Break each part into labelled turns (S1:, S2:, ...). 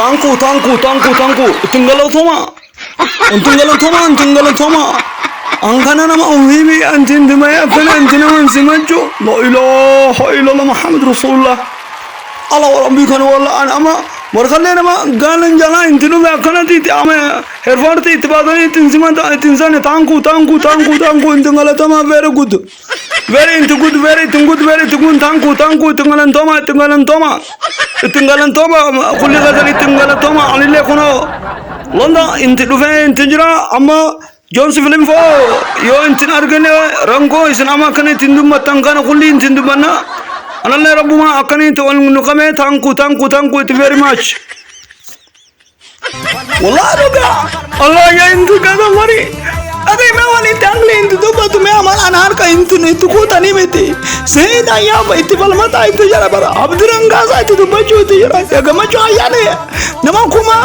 S1: Taankuu taankuu taankuu taankuu ittiin galatooma. Ittiin galatooma ittiin galatooma. An kana nama ofii antiin dimee akkana inti nama hin simachuu. La ilaaha illallah Muhammad Rasulullah. Ala warabbii kana walla an ama warqallee nama gaalan jalaa inti dhufe akkanatti itti ama herfaarti itti baatanii ittiin simata ittiin sani taankuu taankuu taankuu taankuu ittiin galatooma very good. Very into good, very into good, very into good. Thank you, thank you. Ittiin galantoma, ittiin galantoma. Ittiin galantoma, kulli gadan ittiin galantoma. Anillee kunoo London inti dhufee inti jira amma Joons Filimfoo yoo intin argine rankoo isin amma akkana ittiin dubbattan kana kulli intin dubbanna. Anallee rabbuma akkana itti wal nu qabee thank you, thank you, thank you it very much. Wallahi dhugaa. Allah ya inti kana mari. Ati mee waan itti angli inti dubbatu mee amal an harka inti itti kuutanii miti. Seeda yaaba itti falmataa itti jira bara. Abdi Rangaasaa itti dubbachuu itti jira. Ya gammachuu ayyaane nama kuma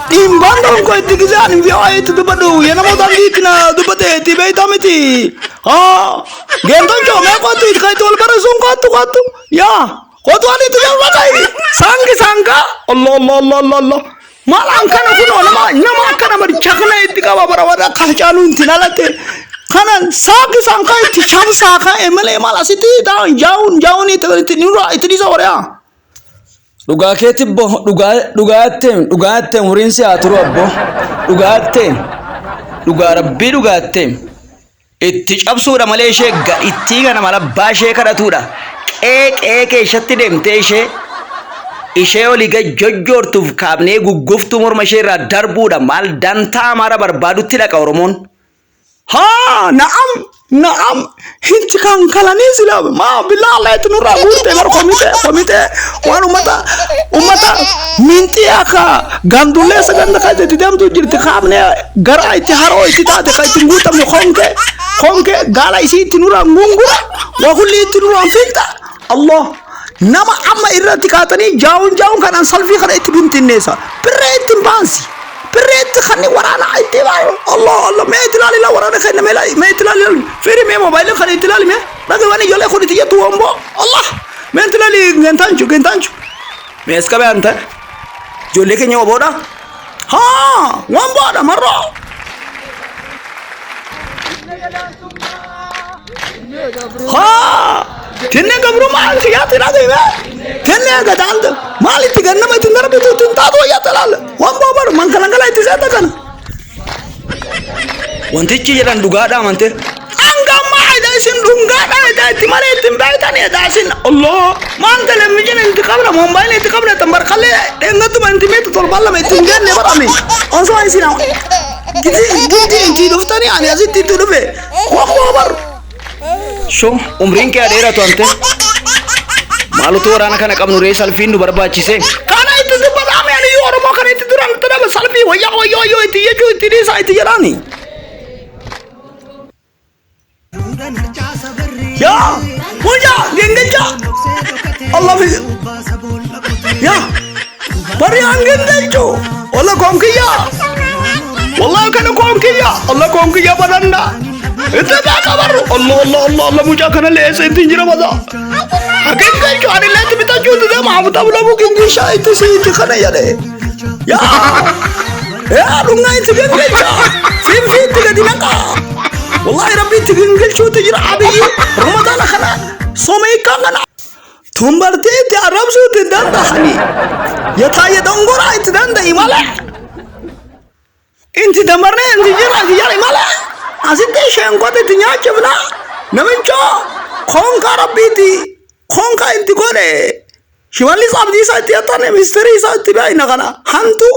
S1: dhiimbaan tokko itti gisee ani VOA itti dubbadhu. Ya namoota angli itti na dubbate itti beeytaa miti. Haa. Geentochoo mee kottu itti kan itti wal barreessuun kottu kottu. Yaa. Kottu ani itti jalba ka'i. Sangi sangaa. Allah Allah Allah Allah Allah. Maal an kana kunoo nama nama akkana bari chakna itti qaba bara warra akka caalu itti lalate. Kana saaki sangaa itti cabsaa ka'e malee maal asitti taa'an jaa'uun jaa'uun itti itti nurraa itti dhiisa warraa.
S2: Dhugaa keetti bbo dhugaa dhugaatteem dhugaatteem umriin si haa turu abbo dhugaatteem dhugaa rabbii dhugaatteem itti cabsuudha malee ishee ittii kana mala abbaa ishee kadhatuudha qee qee keessatti deemtee ishee ishee olii gad jojjoortuuf kaabnee gugguftuu morma ishee irraa darbuudha maal dantaa amaara barbaadutti dhaqa Oromoon.
S1: Haa na'am na'am hinti kan kalanii sila maa bilaa Allah itti nurraa guurte bar komitee komitee waan ummata ummata minxii akka gandullee saganta kan itti deemtu jirti kaafne gara itti haroo itti taate kan ittiin guutamne konke konke gaala isii itti nurraa gungura waa kulli itti nurraa filta Allah nama amma irratti kaatanii jaawun jaawun kanaan salfii kana itti bintinneessa birree ittiin baansi. Birreetti kan waraana itti Allah Allah mee itti ilaali la waraana kenna mee ilaali mee itti ilaali ilaali fiiri mee moobaayilii kana itti ilaali mee dhage waan ijoollee kun itti jettu womboo Allah mee itti ilaali gentaanchu gentaanchu
S2: Mee as qabee anta ijoollee keenya oboodha.
S1: Haa womboodha marroo. Haa tinne gabrummaa itti yaatti dhage mee tinne gadaanta maal itti gannama itti darbitu itti taatu yaatti ilaali womboo baru mankalangala itti seeta kana.
S2: Wantichi jedhan dhugaadha amante.
S1: Hanga ammaa eda isin dhungaadha eda itti malee ittiin beektan eda isin Allah maan televizyiin itti qabna moobaayilii itti qabna tan barqallee dheengattuma itti meetu torban lama ittiin geenne barame osoo isin gidi gidi itti dhuftanii ani asitti itti dhufe womboo bar.
S2: Shoo umriin kee adeeratu ante. Maalutu waraana kana qabnu ree salfiin nu barbaachise.
S1: Kana itti dubbatame ani iyyuu Oromoo kana itti duraan itti dhabe salphii wayyaa wayyaa wayyoo itti jechuu itti dhiisaa itti jedhaani. Yaa mucaa gingilcha Allah fi yaa bari an gingilchu walla konkiyya wallahi kana konkiyya Allah konkiyya badanda itti beeka barru Allah Allah Allah Allah mucaa kana leessa ittiin jira bada gingilchu ani leetti bitachuu itti deema habtamu lamu gingilcha itti si itti kana jedhe yaa yaa dhungaa itti gingilcha finfi itti gadi naqa wallahi rabbi itti gingilchuutti jira abiyyi ramadaana kana sooma hiikkaan kana tumbartii itti arrabsuu itti dandahani yataayye dongoraa itti danda'i malee inti damarree inti jira inti jala malee asitti isheen itti nyaachifna namichoo konkaa rabbiiti konkaa inti godhe Shimallis Abdiisaa itti hattane misterii isaa itti baay'ina kana hantu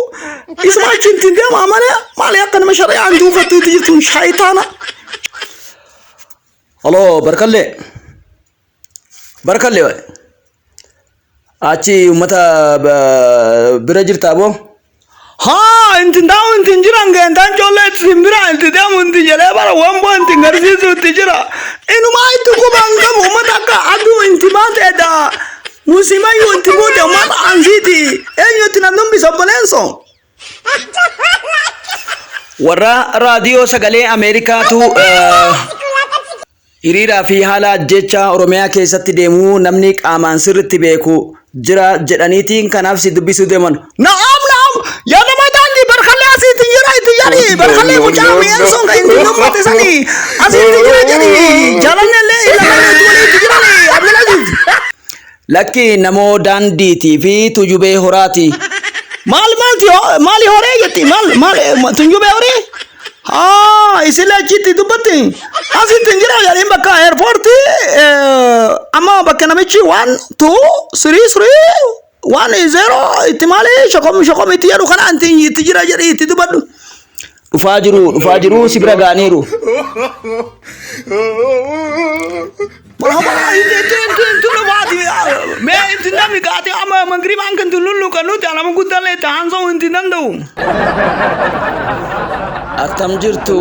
S1: isuma achi ittiin deema malee maali akka nama shari'aan duufattu itti jirtu shayitaana.
S2: Haloo barkallee. Barkallee. Achi uummata bira jirtaa boo?
S1: Haa inti taa'u inti hin jiran geentaan ijoollee itti bira inti deemu inti jedhee bara wamboo inti garsiisu itti jira. Inumaa itti quban qabu uummata akka aduu inti baateedha. Musimayyuu inti buute uummata ansiiti. Eenyu itti na dubbisa obboleessoo?
S2: Warra raadiyoo sagalee Ameerikaatu hiriiraa fi haala ajjeechaa Oromiyaa keessatti deemuu namni qaamaan sirriitti beeku jira jedhaniitiin kanaaf si dubbisuu deeman.
S1: Na'am na'am. Jedhi barkallee mucaa mi'eessuun kan inni dubbate sani asitti jira jedhi jaalannellee ilaallannee itti waliin itti jirani Abdulaziz.
S2: Lakki namoo daandiitii fi tujubee horaati.
S1: Maal maalti maali horee jetti maal maal tunjubee horee? Haa isin achitti dubbatti asitti hin jira jedheen bakka airpoortii amma bakka namichi 1 2 3 3 1 0 itti maali shokom shokom itti jedhu kana anti itti jira jedhi itti dubbadhu.
S2: Dhufaa jiru dhufaa jiru si bira ga'aniiru.
S1: Mee itti namni gaatee amma mangiribaan kan tullu kan nuti anama guddaan itti hansa'uu hin danda'u.
S2: Attam jirtu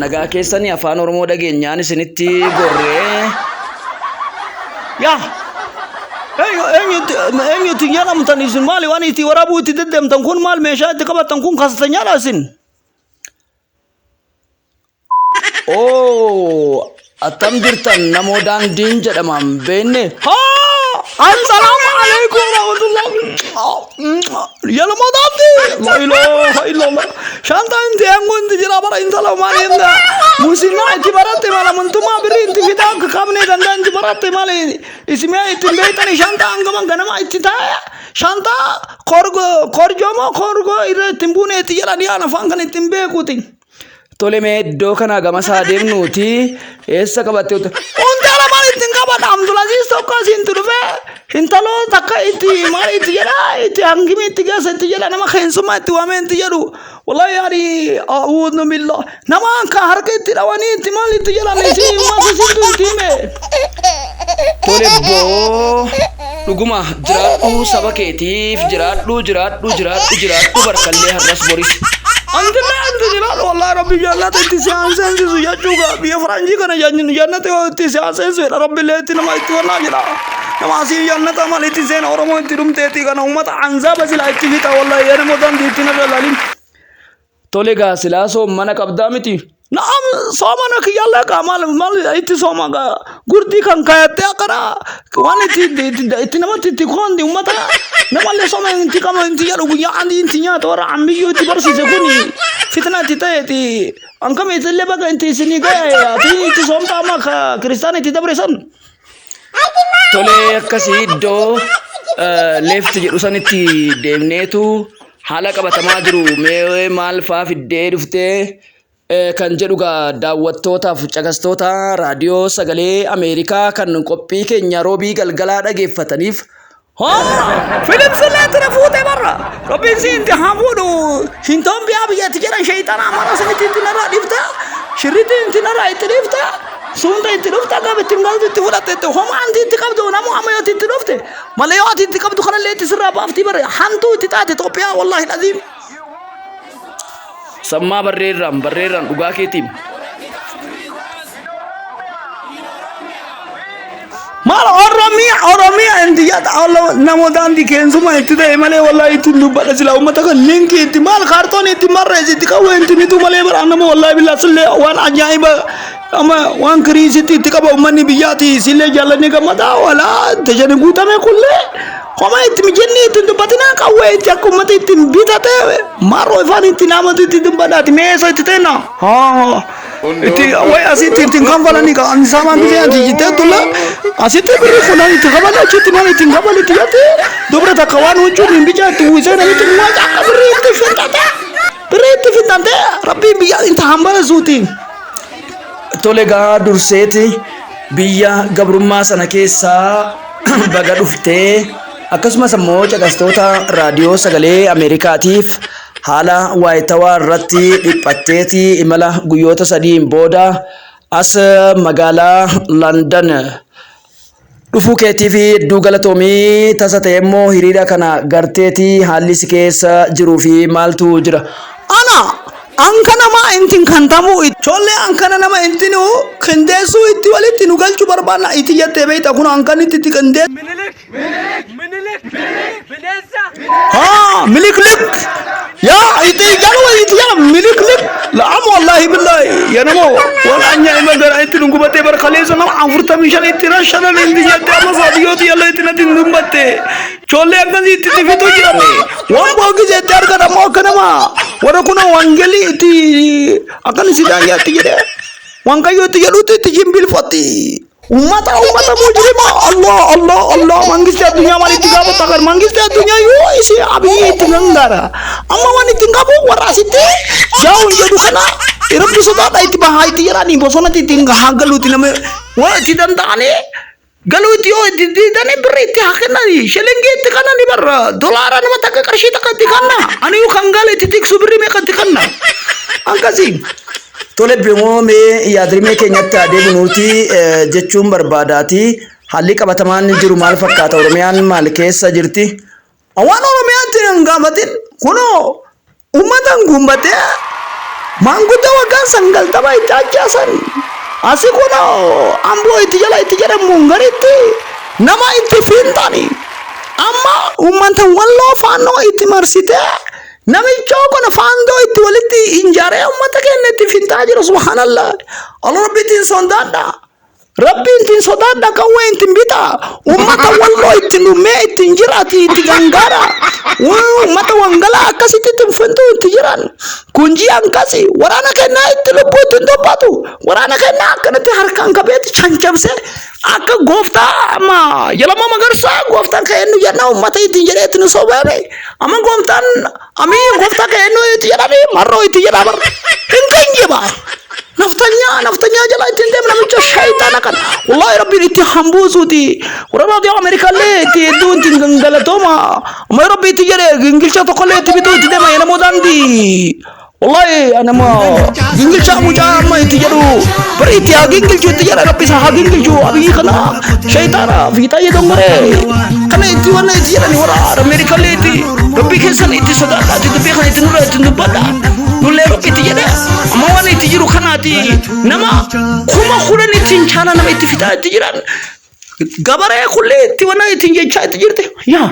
S2: nagaa keessanii afaan Oromoo dhageenyaan isinitti gorree.
S1: Yaa eenyutti jedhamtan isin maali waan itti waraabuu itti deddeemtan kun maal meeshaa itti qabattan kun kasatanyaadha isin.
S2: Oo attam jirtan namoo daandiin jedhama hin beekne.
S1: Haa assalaamu alaikum warahmatullah. Yalama daandi. La ilaha illallah. Shanta inti eengu inti jira bara intala maali inda. Musinaa itti baratte maal amantummaa birrii inti fidaa akka qabne danda'a inti baratte maali isimee ittiin beektani shanta hangama ganama itti taa'e shanta korgo korjoo moo korgoo irra ittiin buune itti jedhanii aan afaan kan ittiin beekuuti.
S2: Tole mee iddoo kanaa gama isaa deemnuuti eessa qabattee
S1: Hundi lamaan ittiin qabadha. Abdulaziz tokko asiin dhufe intaloo takka itti maal itti jedha itti hangimi itti geessa itti jedha nama keessummaa itti waamee itti jedhu. Wallahi yaani a'uudhu billah nama akka harka itti dhawanii itti maal itti jedhan isin maas isintu itti hime.
S2: Tole boo dhuguma jiraadhuu saba keetiif jiraadhuu jiraadhuu jiraadhu jiraadhu barkallee har'as boris.
S1: Antillee anti jiraadhu wallahi rabbi jannata itti si haa seensisu jechuudha biyya faranjii kana jannata yoo itti si haa seensisu jedha rabbillee itti nama itti wallaa jedha. Nama asii jannata maal itti seena Oromoo itti dhumteetii kana uummata anzaaba silaa itti fixa wallahi yaa namoota anti itti narra laalin.
S2: Tole gaa silaa soommana qabdaa miti.
S1: Naam soomana kiyyaallee kaa maal maal itti sooma gaa gurdii kan kaayattee akkana waan itti itti itti namatti itti kondi uummata namallee sooma itti qaba itti jedhu guyyaa andi itti nyaata warra ambiyyuu itti barsiise kuni fitna itti ta'eeti ankam itillee baga itti isinii ga'e ati itti soomta amma ka kiristaana itti dabre san.
S2: Tole akkasii iddoo leeft jedhu sanitti deemneetu haala qabatamaa jiru mee maal faa fiddee dhuftee kan jedhu gaa daawwattootaaf caqastoota raadiyoo sagalee Ameerikaa kan qophii keenya roobii galgalaa dhageeffataniif
S1: Haa! Filimsillee tira fuutee barra. Rabbiin si inti haa fuudhu. Shintoon biyaa biyyatti jedhan sheeyxana amara sanitti itti narraa dhifta. Shirritti inti narraa itti dhifta. Suunta itti dhufta gaafa itti galtu itti fudhatte itti homaa anti itti qabdu namu amma yoo itti dhufte. Malee yoo ati itti qabdu kanallee itti sirraa baaftii bare hantuu itti taate Itoophiyaa wallaahi dhaziim.
S2: Sammaa barreerraan barreerraan dhugaa keetiin.
S1: Maal Oromiyaa Oromiyaa inti jedha namoota anti keensuma itti ta'e malee wallahi itti dubbadha sila uummata kan linkii itti maal kaartoon itti marreessi itti qawwee itti mitu malee bara nama wallahi billaa sillee waan ajaa'iba amma waan kiriisitti itti qaba uummanni biyyaati sillee jaallanni gammadaa walaa tashani guutame kullee homa itti mijenni itti dubbatina qawwee itti akka uummata itti bitate marroo ifaan itti namatu itti dubbadhaati meesa itti ta'e haa itti way asitti ittiin kanfalanii ka ani saamaan gisee ati jettee tulla asitti birri fuudhan itti kafalu achitti maal ittiin kafalu itti jette dubra takka waan huccuun hin bicaa itti uwwisee namitti waa akka birri itti fixate birri itti fixate rabbiin biyya inta hambara suutiin.
S2: Tole gaa durseeti biyya gabrummaa sana keessaa baga dhuftee akkasumas ammoo caqastoota raadiyoo sagalee Ameerikaatiif haala waayitawaa irratti dhiphatteeti imala guyyoota sadiin booda as magaalaa London dhufuu keetiif hedduu galatoomii tasa ta'e immoo hiriira kana garteeti haalli si keessa jiruu fi maaltu jira.
S1: Ana anka nama intin kan tamu chollee ankana nama intinu qindeessuu itti walitti nu galchuu barbaanna itti jettee beekta kun ankan itti itti qindee. Haa miliklik yaa itti jaluu itti jala miliklik la'am wallaahi billaahi yaa nama waan ajaa'iba gara itti nu gubattee bara kaleessa nama 45 itti rashanan itti jettee amma saadiyyooti yalla itti natti hin dubbatte. Ijoollee akkasii itti fituu jirani. Waan boogise itti argan ammoo akka nama warra kun wangeelii itti akkan sidaan yaatti jedhee wankayyoo itti jedhutti itti jimbilfatti. Ummata ummata mujrima Allah Allah Allah mangisti addunyaa maal itti gaafata kan mangisti addunyaa yoo isi abiyyi itti gangaara. Amma waan ittiin qabu warra asitti jaa'uun jedhu kana rabbi sodaadha itti bahaa itti jedhanii bosonatti ittiin haa galuuti nama waan itti danda'anii galuu itti yoo itti didanii birri itti haa kennanii shilingii itti kennanii barra dolaara nama takka qarshii takka itti kenna aniyyuu kan gala itti tiksu birri meeqa itti kenna akkasii.
S2: Tole immoo mee yaadrimee keenyatti haa deebinuuti jechuun barbaadaati. Haalli qabatamaan jiru maal fakkaata? Oromiyaan maal keessa jirti?
S1: Waan Oromiyaatti hin gaafatin kunoo uummatan gumbatee maanguddoo waggaa 90 itti ajjeesan asi kunoo amboo itti jala itti jedhamu garitti nama itti fiintani amma uummata walloo faannoo itti marsitee namichoo kana faandoo itti walitti injaaree uummata keenya itti fintaa jira subhaanallah. Allah rabbi ittiin sondaadha. Rabbi ittiin sodaadha qawwee ittiin bita. Uummata walloo ittiin dhumee ittiin jiraati itti gangaara. Uummata wangalaa akkasitti ittiin fintuu itti jiran. Kunjii akkasi waraana kennaa itti lubbuu ittiin tophatu. Waraana kennaa akkanatti harkaan qabeetti cancabsee akka gooftaa amma Yalama Magarsaa gooftaan kan eenyu jenna uummata ittiin jedhee ittiin sobaane. Amma gooftaan amii gooftaa kan eenyu itti jedhanii marroo itti jedhaa barra. Hin kinjiba. Naftanyaa naftanyaa jala ittiin deemu namicha shayitaana kana. Wallaahi rabbiin itti hambuusuuti. Warra raadiyoo Ameerikaallee itti hedduu ittiin gangalatooma. Amma rabbi itti jedhe gingilcha tokkollee itti bituu itti deema yenamoo daandii. Wallahi anama gingilchaa mucaa amma itti jedhu bari itti haa gingilchu itti jedha rabbi isaa haa gingilchu abiyyi kana shayitaana fiixaa jedhan bare kana itti wanna itti jedhani warra Ameerikaallee itti rabbi keessan itti sodaadha itti dubbii kana itti nurra itti dubbadha nullee rabbi itti jedhe amma waan itti jiru kanaati nama 10,000 ittiin chaana nama itti fixaa itti jiran gabaree kullee itti wanna ittiin jechaa itti jirti yaa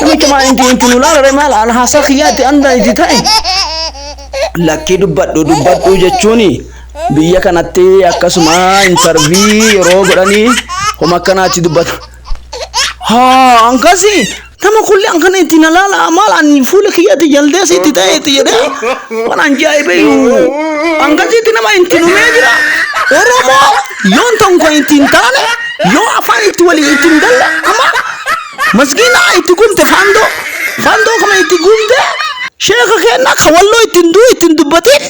S2: Namicha maal inti inti nu laalare maal an haasaa kiyyaatti anda itti ta'e. Lakkii dubbadhu dubbadhu jechuun biyya kanatti akkasuma intarvii yeroo godhanii homa akkanaatti dubbata.
S1: Haa akkasi nama kulli akkana itti na laala maal ani fuula kiyyatti jaldeessi itti ta'e itti jedhee waan ajaa'ibeyyuu akkasitti nama itti dhumee jira. Oromoo yoon tokko itti hin taane yoo afaan itti walii itti hin galle amma masgiina itti gumte faandoo faandoo kana itti gumte sheeka keenna ka walloo ittiin du'e ittiin dubbatiin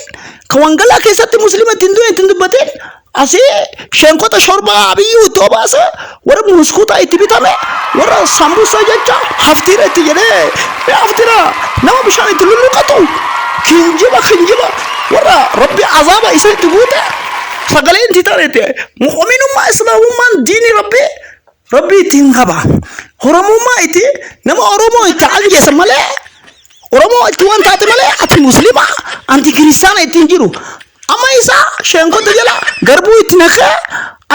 S1: ka wangalaa keessatti muslima ittiin du'e ittiin dubbatiin asii sheenkota shorbaa abiyyuu itti obaase warra muskuutaa itti bitame warra sambuusaa jecha haftiira itti jedhee haftiira nama bishaan itti lulluqatu kinjiba kinjiba warra rabbi azaaba isa itti guute sagalee itti taate mu'minummaa islaamummaan diinii rabbi rabbi ittiin qaba oromummaa itti nama oromoo itti ajjeesa malee oromoo itti waan taate malee ati muslima anti kiristaana ittiin jiru amma isa sheenkota jala garbuu itti naqee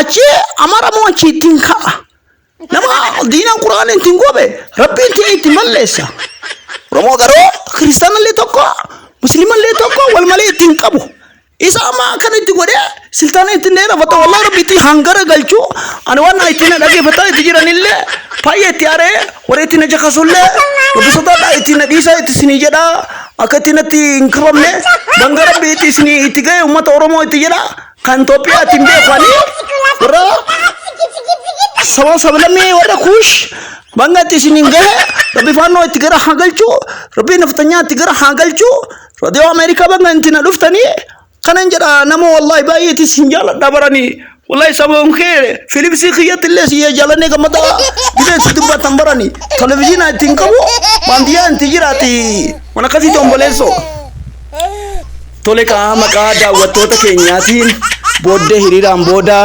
S1: achi amaramoo achi ittiin ka'a nama diinaan quraana ittiin gobe rabbi ittiin itti malleessa oromoo garuu kiristaanallee tokko muslimallee tokko wal malee ittiin qabu isa amma akkana itti godhee siltaana ittiin dheerafata wallahi rabbi itti hangara galchuu ani waan ittiin dhageeffataa itti jiranillee baay'ee itti aaree warra ittiin na jakasullee rabbi sodaadhaa ittiin na dhiisaa itti isinii jedhaa akka ittiin natti hin qabamne danga rabbi itti isinii itti ga'e uummata Oromoo itti jedha kan Itoophiyaa ittiin beeku ani warra saba sablammii warra kuush banga itti isiniin gahe rabbi faannoo itti gara haa galchuu rabbi naftanyaa itti gara haa galchuu raadiyoo Ameerikaa banga itti na dhuftanii kanan jedha nama wallahi baay'eetti isin jaaladha baranii wallahi sababan kee Filipsii kiyyatti illee si jaalannee gammada gidee itti dubbatan baranii televizyiinaa ittiin qabu baandiyyaa itti jiraati waan akkasii tomboleessoo.
S2: Tole kaa maqaa daawwattoota keenyaatiin booddee hiriiraan booda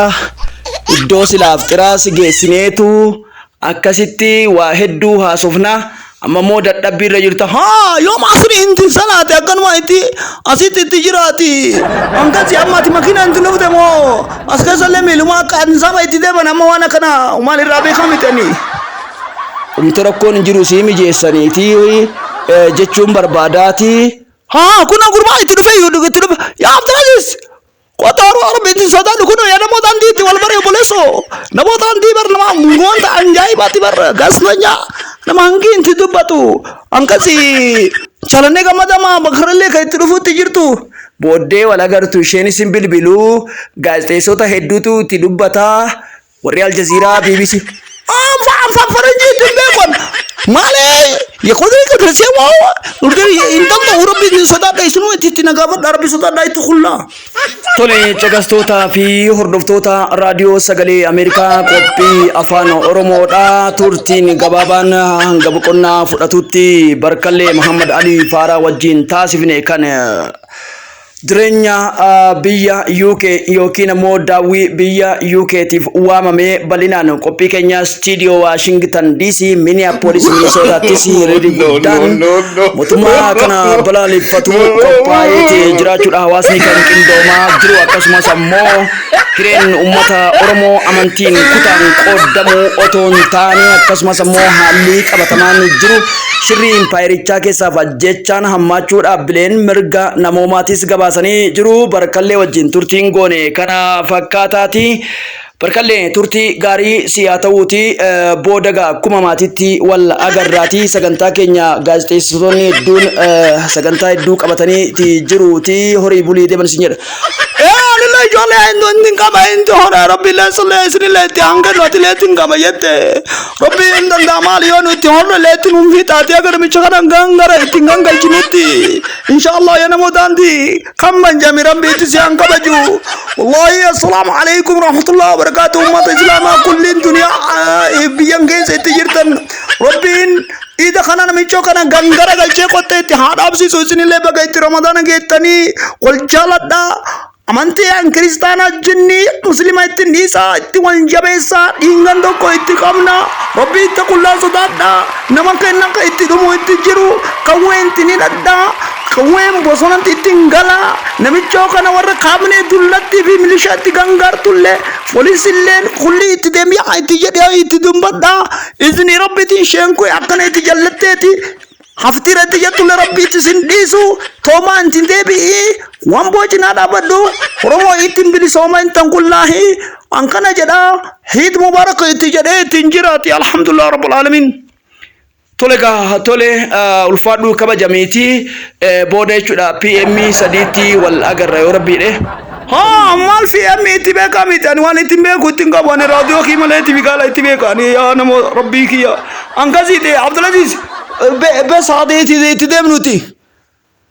S2: iddoo silaaf xiraas geessineetu akkasitti waa hedduu haasofna. Amma immoo dadhabbii irra jirta.
S1: Haa yooma asiri intin salaate akkanuma itti asitti itti jiraati. Akkasi amma ati makiina intin dhufte moo as keessallee miiluma akka ansaba itti deeman amma waan akkana maal irraa beekamitani.
S2: Humti rakkoon hin jiru sii mijeessaniiti jechuun barbaadaati.
S1: Haa kuna gurbaa itti dhufe itti dhufe yaa Abdulaziz Kota oro oro binti sodaadhu kun yaa namoota andii itti wal bare obboleessoo namoota andii bar nama wanta ajaa'ibaati bar gasnanya Nama hangi inti dubbatu hanqasi chalannee gammadama bakarallee kan itti dhufuutti jirtu. Booddee wal agartu isheenis hin bilbiluu gaazexeessota hedduutu itti dubbataa warri Aljaziiraa BBC. Faranjii ittiin beekan maalee yekoodii kadirasee waa hin danda'u rabbi hin sodaadha isinuu itti na gaafadha rabbi sodaadha itti kullaa.
S2: Tole caqastootaa fi hordoftoota raadiyoo sagalee Ameerikaa qophii afaan Oromoodha. Turtiin gabaabaan hanga boqonnaa fudhatutti Barkallee Muhammad Alii Faaraa wajjin taasifne kan jireenya biyya UK yookiin ammoo daawwii biyya UKtiif waamamee bal'inaan qophii keenya istiidiyoo Waashingtan DC Minneapolis Minnesotaattis hiriirri guddaan mootummaa kana balaaleffatu qophaa'eeti jiraachuudha hawaasni kan qindoomaa jiru akkasumas ammoo hireen uummata Oromoo amantiin kutaan qoodamuu otoo hin taane akkasumas ammoo haalli qabatamaan jiru shirri impaayerichaa keessaaf ajjechaan hammaachuu dhaabbileen mirga namoomaatis gabaasanii jiru barkallee wajjin turtiin goone kana fakkaataati. Barkallee turtii gaarii si haa ta'uuti booda gaa akkuma maatiitti wal agarraati sagantaa keenya gaazexeessitoonni hedduun sagantaa hedduu qabatanii itti jiruuti horii bulii deeman isin jedha.
S1: Anillee ijoollee hin qaba hin hora rabbi illee sallee isinillee itti hanga nuti illee itti hin qaba jette rabbi hin danda'a maali yoo nuti horre illee itti nuun fixaati aga namicha kana gangara itti gangalchinutti inshallah ya namoota kan banjami rabbi itti si han kabaju wallahi. Assalaamu alaikum rahmatullahi wa barakatuh. Ummata islaamaa kulliin duniyaa biyyan keessa itti jirtan, rabbiin iida kana namichoo kana gangara galchee qottee itti haa dhaabsisu. Isinillee baga itti ramadaana geettanii. Wal jaaladhaa, amantii an kiristaanaa jinni muslima ittiin dhiisaa, itti wal jabeessaa, dhiingan tokko itti qabna. Rabbii itti qullaa sodaadhaa. Nama kenna ka itti dhumu itti jiru qawween itti ni dhadhaa, qawween bosonatti ittiin gala. Namichoo kana warra kaabinee dullattii fi milishaatti gangaartullee poolisilleen kulli itti deemiyaa itti jedhee itti dubbadhaa. Izni rabbitiin isheen kun akkana itti jallatteeti haftiira itti jettullee rabbiitti isin dhiisu. Toomaa ittiin deebi'ii waan boocinaa dhaabadhu. Oromoo ittiin bilisooma hin tanqullaahi an kana jedhaa Eid Mubarak itti jedhee ittiin jiraati. Alhamdulillah rabbil aalamiin.
S2: Tole gaa, tole, ulfaadhuu kabajamiiti booda jechuudha PM sadiitti wal agarra yoo rabbiidhe.
S1: Haa, maal PM itti beekaa miti? Ani waan ittiin beeku ittiin qabu. Ani raadiyoo kii malee itti biqaala itti beeka. Ani yaa nama rabbii kiyya ankasii Abdulaziz bes haa itti deemnuti.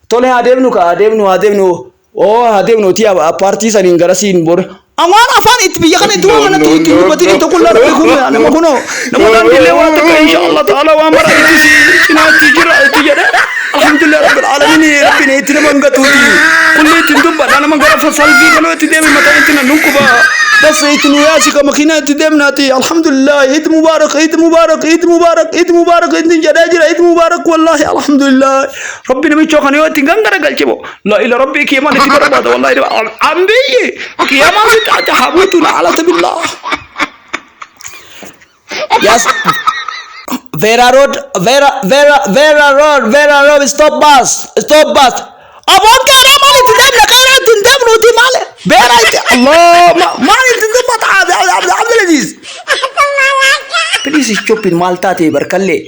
S2: Tole haa deemnu ka, haa deemnu, haa deemnu, oo haa deemnu ti paartii saniin garasiin booda.
S1: Waan afaan itti biyya kana itti waan kanatti itti dubbatin itti qullaa rabbi kun nama kunoo nama daandiillee waan takka insha Allah ta'ala waan mara itti si cinaatti jira itti jedhe. Alhamdulillah rabbil alamin, rabbiin itti nama hin gatuuti kulli ittiin dubbadha. Nama gara salfii kanoo itti deeme mataa itti na dhukkuba. Bas itti nu yaasi ka makiinaa itti deemnaati. Alhamdulillah, Eid Mubarak, Eid Mubarak, Eid Mubarak, Eid Mubarak inni jedhee jira. Eid Mubarak. Wallahi alhamdulillah, rabbi namichoo kana yoo ittiin gangara galche bo la ila rabbii kiyamaan itti barbaada. Wallahi an biyyi kiyamaan sitti ati habuutu na alata billah.
S2: Yes. Vera Road, Vera, Vera, Vera Road, Vera Road, stop bus, stop bus.
S1: Aboon qeeraa maal itti deemna? Qeeraa itti hin deemnuuti maal beeraa itti Allah maal itti dubbata Abdulaziz?
S2: Please stop it, maal taate barkallee?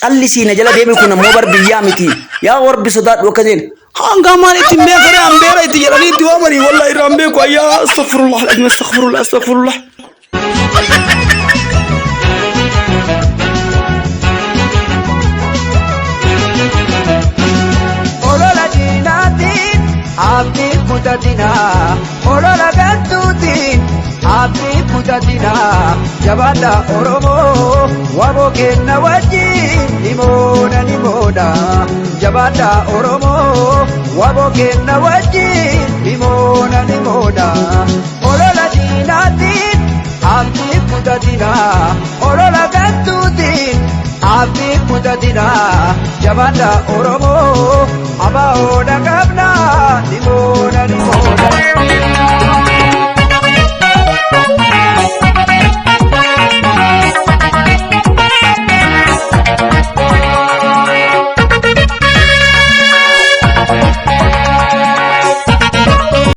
S2: Callisii na jala deemi, kun ammoo bar biyyaa miti. Yaa warbi sodaadhu akka jeen.
S1: Hanga maal ittiin beekare an beera itti jedhanii itti waamanii wallahi irraan beeku. Ayyaa, astaghfirullah alazim, astaghfirullah, astaghfirullah.
S3: Olola diinaatiin abdii kutatinaa, olola gantuutiin abdii kutatinaa. Jabaadha Oromoo, waboo kenna wajjin ni moona, ni moona. Jabaadha Oromoo, waboo kenna wajjin ni moona, ni moona. Olola diinaatiin abdii kutatinaa, olola gantuutiin abdii kutatinaa. Jabaadha Oromoo, abaa'oodha qabna, ni moona, ni moona.